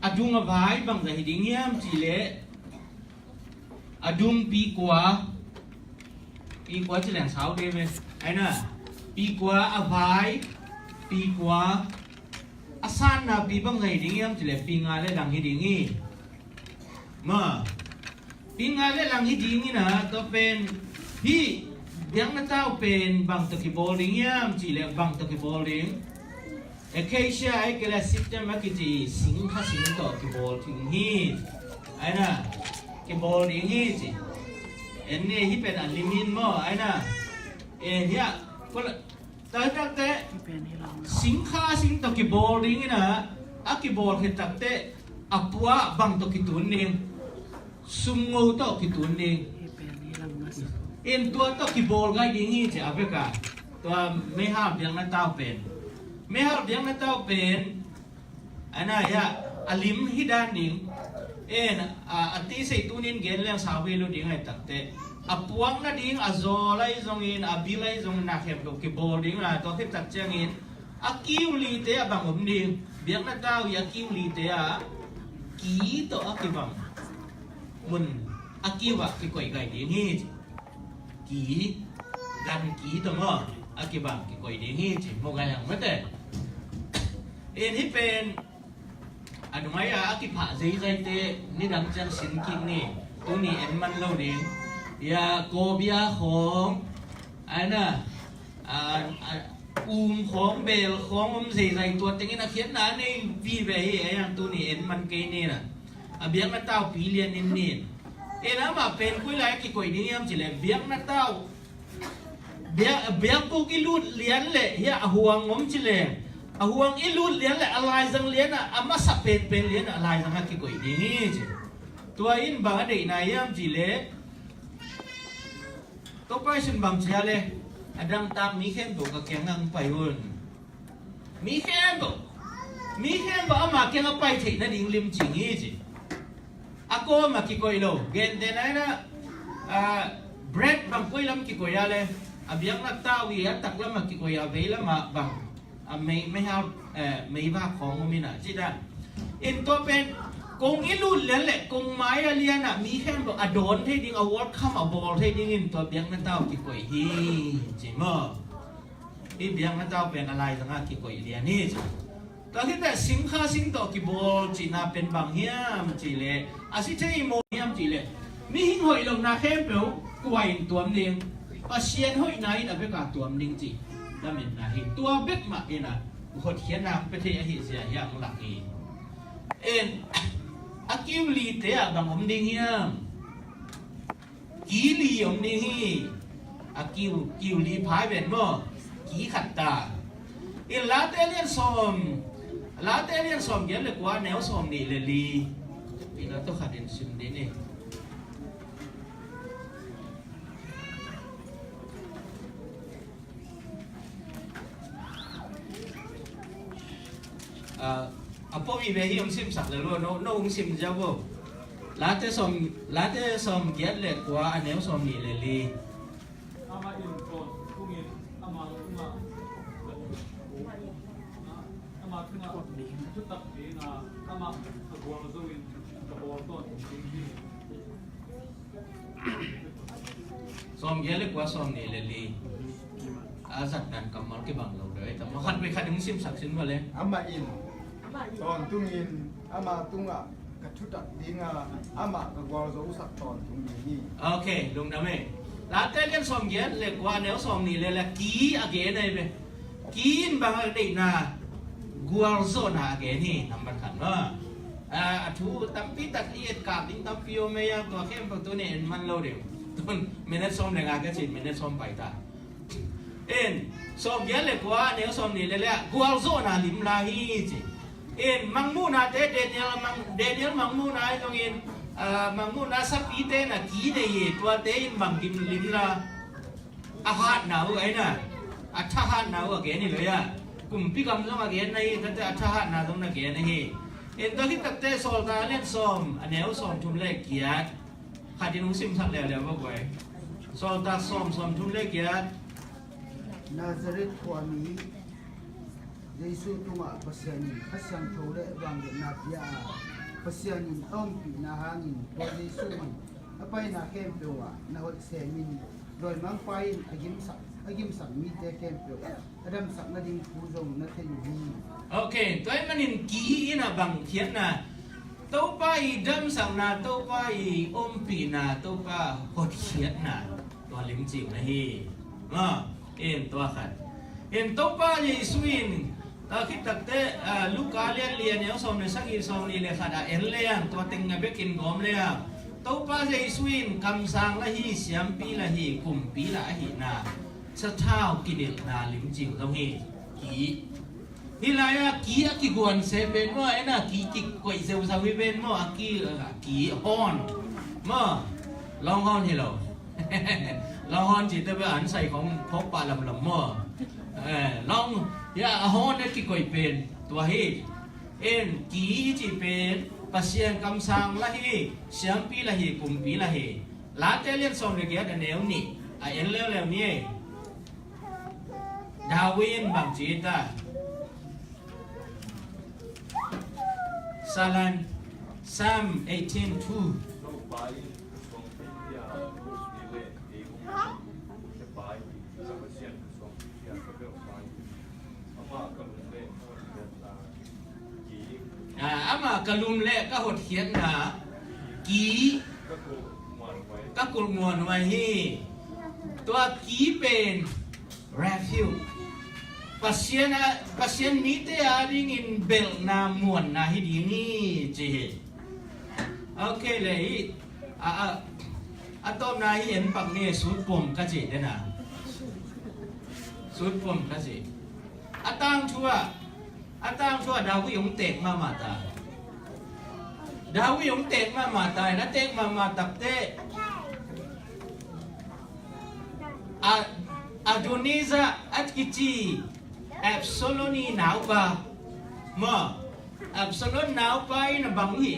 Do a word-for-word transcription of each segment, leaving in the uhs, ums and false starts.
A dung a vai bangzah hi ding hiam cih leh, a dung pi kua, pi kua ci leng sau dei ve. Aina, pi kua, a vai pi kua, a sanna pi bangzah hi ding hiam cih leh, pi nga le lang hi ding hi. Ma, pi nga le lang hi ding hi na, tua pen, hih biakna tau pen bang tawh kibawl ding hiam cih leh, bang tawh kibawl ding. Acacia ahih kei leh shittim a kici singkha sing tawh kibawl ding hi. Aina, kibawl ding hi ci. En ni hih pen a lim in maw, aina. En hiah, kol-, taktakte, singkha sing tawh kibawl ding hi na, a kibawl khit takte, a puah bang tawh kitun ding. Sumngo tawh kitun ding. In tua tawh kibawl gai ding hi ci a bek a. Tua meihal biakna tau pen. Meihal biakna tau pen. Aina hiah, a lim hi dan ding. En, a, a ti sei tunin gen leng sau hi lo ding ahih takte. A puak nading, a zawl ahi zongin, a bil ahi zongin na khempeuh kibawl ding a, tua khit tak ciangin. A kiu lite ah bang om ding, biakna tau i a kiu lite ah, ki tawh a kibang. Mun, a kiu ah kikoih gai ding hi ci. Ki, gan ki tawh maw, a kibang kikoih ding hi ci. Maw gai hang mate. En hih pen, a nungai a, a kiphah zeizaite, nidang ciang sin kik ni, tuni en man lo ding. Ya, kawbia khawng, aina, a, a, um khawng, bel khawng om zeizai tua tengin a khiatna a nei vive hi, a yang tuni en man kei ni na. A biakna tau pi lian in ni. En amah pen koi lai kikoih ding hiam cih leh, biakna tau. Biak, biakbuk i lut lian leh, hiah a huang om cih leh. A huang i lut lian leh, a laizang lian ah, a masa penpen lian ah, a laizang ah kikoih ding hi ci. Tua in bang a deihna hiam cih leh. Topa Zeisu in bang ci a leh, a dangtak mi khempeuh ka kiang hong pai un. Mi khempeuh, mi khempeuh ama kiang a pai theih nading limcing hi ci. A kawm a kikoih lo, gentehna in a, a, bread bang koi lam kikoih a leh, a biakna tau i a taklam a kikoih a veilam ah bang. A mei, meihal, eh, meivak khawng om in a, ci dan. In tua pen, kong i lut lian leh, kong mai a lian ah, mi khempeuh a dawn thei ding, a welcome a bawl thei dingin tua biakna tau kikoih hi, ci maw. Hih biakna tau pen a laizang ah kikoih lian hi ci. Tua khit teh singkha sing tawh kibawl cihna pen bang hiam cih leh, a si thei maw hiam cih leh, mihing hoih lohna khempeuh kua in tuam ding, Pasian hoihna in a bek a tuam ding cih lametna hi. Tua bek mah in a hotkhiatna pia thei ahih zia hiah hong lak hi. En, a kiu lite ah bang om ding hiam? Ki li om ding hi. A kiu, kiu li phai ven maw? Ki khat ta. In Late lian sawm, Late lian sawm giat le kua, neu sawm nih le li. Ina tawh khat in sim dih ni. A, a pua vive hi, hong simsak le lo, no, no hong sim ziau vo. Late sawm, Late sawm giat le kua, a neu sawm nih le li. Amah in tawntungin ama tungah, ama tungah thutak ding a, amah a gualzo in ka bawl tawntung ding hi. Sawm giat le kua, sawm nih le li. A zat dan kammal kibang lo deuh ei tam. Khat vei khat hong simsak sin vua le. Amah in tawntungin ama tungah ka thutak ding a, amah ka gualzosak tawntung ding hi. Ok, lungdam ei. Late lian sawm giat le kua, neu sawm nih le li, ki a gen ei ve. Ki in bang a deihna, gualzawhna a gen hi, nambat khat maw. A, a thu tampi tak i etkap ding tampi om ei a, tua khempeuh tuni en man lo ding. Tun minute sawm le nga ka cin, minute sawm pai ta. En, sawm giat le kua, neu sawm nih le li ah, gualzawhna lim la hi ci. En, mangmuhnate, Daniel mang, Daniel mangmuhna ahi zongin, a, mangmuhna sapite na ki nei hi, tuate in bang lim, lim la. A hatna uh ahi na, a thahatna uh a gen hi lo a. Kumpi gam zong a gen na hi, tate a thahatna zong na gen hi. En, tua khit takte Sawltak lian sawm, a neu sawm thum le giat. Khat in hong simsak leuleu vo guai. Sawltak sawm, sawm thum le giat. Nazareth khuami Jesu tungah Pasian in Kha Siangtho le vangliatna pia a, Pasian in a ompihna hangin tua Jesu in a paina khempeuh ah na hoih semin, dawimangpa in a gimsak, a gimsak mite khempeuh a damsak nading thu zong na thei uh hi. Ok, tua ahih manin ki in a bang khiatna, Topa i damsakna, Topa i ompihna, Topa hotkhiatna, tua limci uh na hi. Maw, in tua khat. In Topa Jesu in, tua khit takte, ah, Luka lian li a neu sawm le sagih, sawm nih le khat ah en le ang, tua teng na bekin gawm le ang. Topa Jesu in kamsang la hi, siampi la hi, kumpi la ahihna, sathau kinilhna limci uh zong hi. Ki. Hih lai-ah ki a kiguan se pen maw, en a ki kikoih zeuzau hi pen maw, a ki, a ki horn. Maw, long horn hi lo. Long horn cihte bel an sai khong phawk pah lamlam maw. Eh, long, ya, a horn a kikoih pen tua hi. En, ki cih pen Pasian kamsang la hi, siampi la hi, kumpi la hi. Late lian sawm le giat a neu nih a en leuleu ni. David in bang ci ta? Salan, Psalm eighteen two. Ah, amah ka lum le ka hotkhiatna, ki ka kulh muanhuai hi. Tua ki pen refuge, Pasian a, Pasian mite adingin belhna muanna hi ding hi ci hi. Ok le hi. A, a, a tawpna hi en pak ni, sutpom ka ci dena. Sutpom ka ci. A tangthu ah, a tangthu ah David hong teek mahmah ta. David hong teek mahmah ta, na teek mahmah takte. A, Adonijah a kici Absalom i naupa maw, Absalom naupa in a bang hi.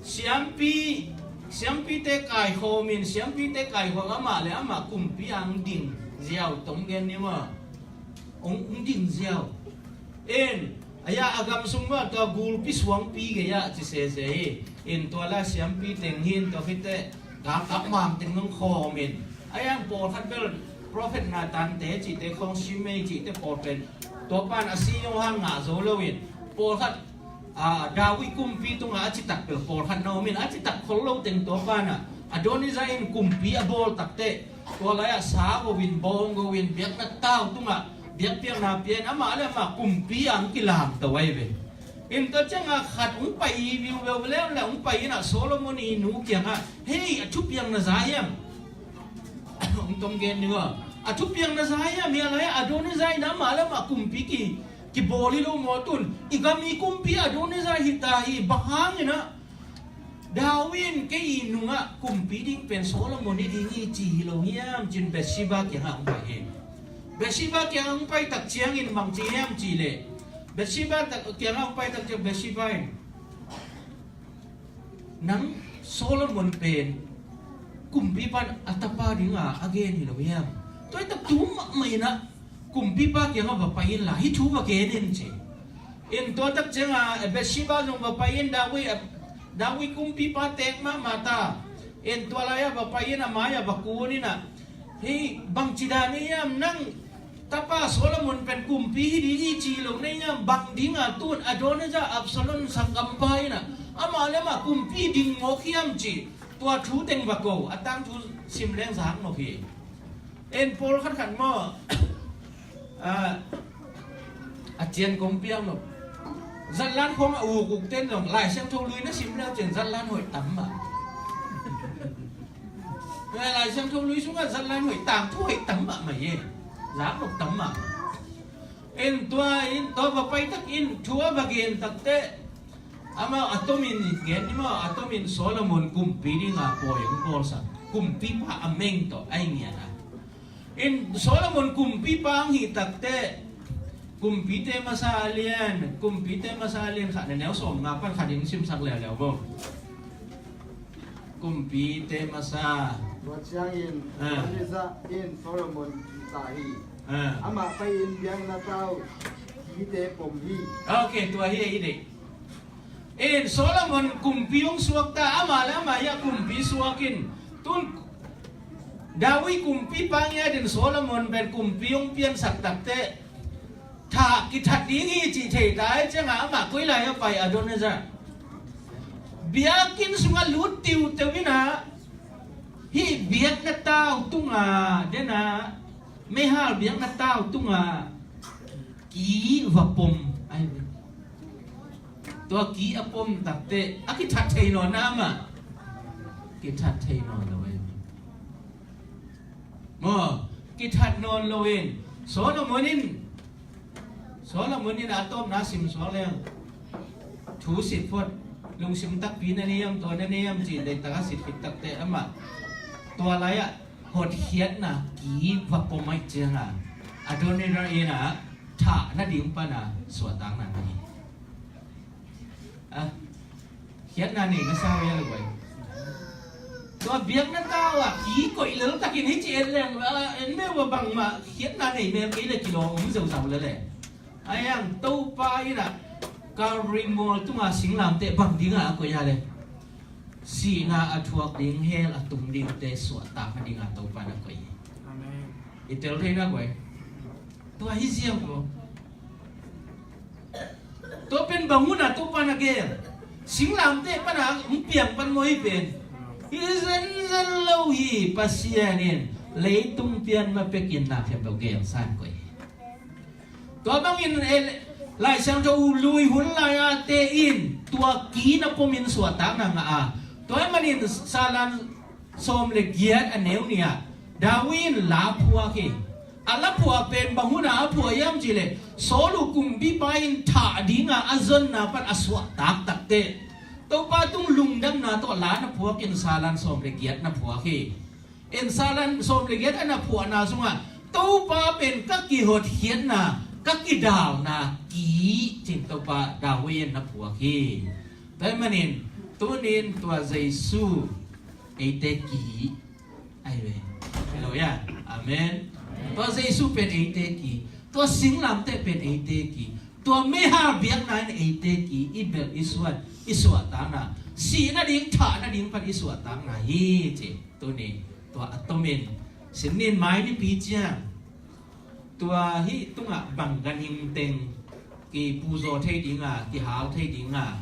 Siampi, siampite kaikhawm in, siampite kaikhawm amah le amah kumpi ang ding ziau tong gen ni maw. Ong, ong ding ziau. In, aya a gam sung mah tua gulpi suangpi gei ah ci sese hi. In tua la siampi teng hin tua khite gakap mam teng nong khawm in. Aya pawlkhat bel prophet Nathan te cihte khawng Simei cihte pawl pen tua pan a si zong hang ngah zo lo in. Pawlkhat a, David kumpi tungah a citak bel pawlkhat na om in, a citak khol lo teng tua pan ah Adonijah in kumpi a bawl takte, tua lai-ah sa go in, bawng go in, biakna tau tungah biakpiakna pia in, amah le amah kumpi ah hong kilamto ahi ve. In tua ciangah khat hong pai viu veu le, le hong pai in ah Solomon i nu kiangah, hei, a thupiang na za hiam? Hong tom gen ni maw. A thupiang na za hiam, hia lai-ah Adonijah in amah le amah kumpi ki kibawl hi lo maw tun, i gam i kumpi Adonijah hi ta hi, bang hangin ah David in kei i nungah kumpi ding pen Solomon hi ding hi ci hi lo hiam, cin Bathsheba kiangah hong pai hi. Bathsheba kiangah hong pai tak ciangin bang ci hiam ci leh, Bathsheba tak, kiangah hong pai tak ciang Bathsheba in, nang Solomon pen kumpipa in a tapa dinga a gen hi lo hiam? Tua hi tak tu mahmah in ah kumpipa kiangah va pai inla hih thu va gen in ci. In tua tak ciangah Bathsheba zong va pai in, David, David kumpipa teek mahmah ta. In tua lai-ah va pai in a mai-ah va kun in ah, hei, bangci dan hi hiam, nang tapa Solomon pen kumpi hi ding hi ci lo na hiam, bang dinga tun Adonijah Absalom sanggampa in ah amah le amah kumpi ding mawk hiam ci. Tua thu teng va ko, a tangthu sim leng zak nop hi. En pawlkhat khat maw, a, a cian kong piang nop. Zatlan khawng a uk uk ten zong Lai Siangtho Lui na sim leu ciang zatlan hoih tam mah. Lai Siangtho Lui sungah zatlan hoih, tangthu hoih tam mahmah hi. Zak nop tam mah. En tua in, tua va pai tak in, thu a va gen takte, amah a tomin gen ni maw, a tomin Solomon kumpi dinga pawi hong bawlsak, kumpipa a meng tawh a hi ngian a. In Solomon kumpipa hong hih takte, Kumpite Masa a lian, Kumpite Masa a lian khat na neu sawm nga pan khat in simsak leuleu bo. Kumpite Masa. Tua ciangin, ah, Adonijah in Solomon kihta hi. Ah. Amah pai-in biakna tau Te pom hi. Ok, tua hi a i deih. In Solomon kumpi hong suak ta, amah le amah hi a kumpi suak in. Tun David kumpipa ngiat in Solomon pen kumpi hong piansak takteh tha kithat ding hi cih thei ta hi ciangah amah koi lai a pai, Adonijah. Biakinn sungah lut tiuteu in ah, hih biakna tau tungah, den ah, meihal biakna tau tungah ki va pom ahi ve. Tua ki a pom takteh a kithat thei nawn na amah? Kithat thei nawn lo ahi ve. Maw, kithat nawn lo in Solomon in, Solomon in a tawpna sim suak leng thu sit phot, lungsim takpi na nei hiam, tua na nei hiam cih deihtak a sit khit takteh amah tua lai-ah hotkhiatna ki va pom ahih ciangah Adonijah in ah thah nading pana suahtakna nei hi. Ah, khiatna nei masa uh hi a lo guai. Tua biakna tau ah ki koih leltakin hih ci en leng, ah, en meuh a bangmah khiatna nei mel kei le kilawm om zeuzau le le. Ahi hang Topa in ah Kalvari mual tungah singlamteh bang dingah a koih a le, sihna a thuak ding, hell a tung dingte suahtak nadingah Topa in a koih hi. Amen. I tel thei na guai. Tua hi ziau lo. Tua pen bang hun a Topa na gel? Singlamteh pana hong piang pan maw hih pen? Hi zenzen lo hi. Pasian in leitung pian ma pekin na khempeuh gelsa in koih hi. Tua bangin, eh, Lai Siangtho uh lui hun lai-a te in tua ki na pomin suahtakna ngah a. Tua ahih manin Salan sawm le giat a neu nih ah David in la phuak hi. A la phuak pen bang hunah a phuak hiam cihleh Saul uh kumpipa in thah dingah a zonna pan a suahtak takteh Topa tung lungdamna tawh la na phuak in Salan sawm le giat na phuak hi. In Salan sawm le giat a na phuahna sungah Topa pen ka kihotkhiatna, ka kidalna ki cin Topa David in na phuak hi. Tua ahih manin tunin tua Jesu eite ki ahi ve. Halleluiah. Amen. Tua Jesu pen eite ki, tua singlamteh pen eite ki, tua meihal biakna in eite ki, i belh i suan, i suahtakna, sih nading, thah nading pan i suahtakna hi ci. Tuni tua a tomin sin nin mai nipi ciang tua hih tungah bang ganhing teng kipuzaw thei dinga, kihau thei dinga,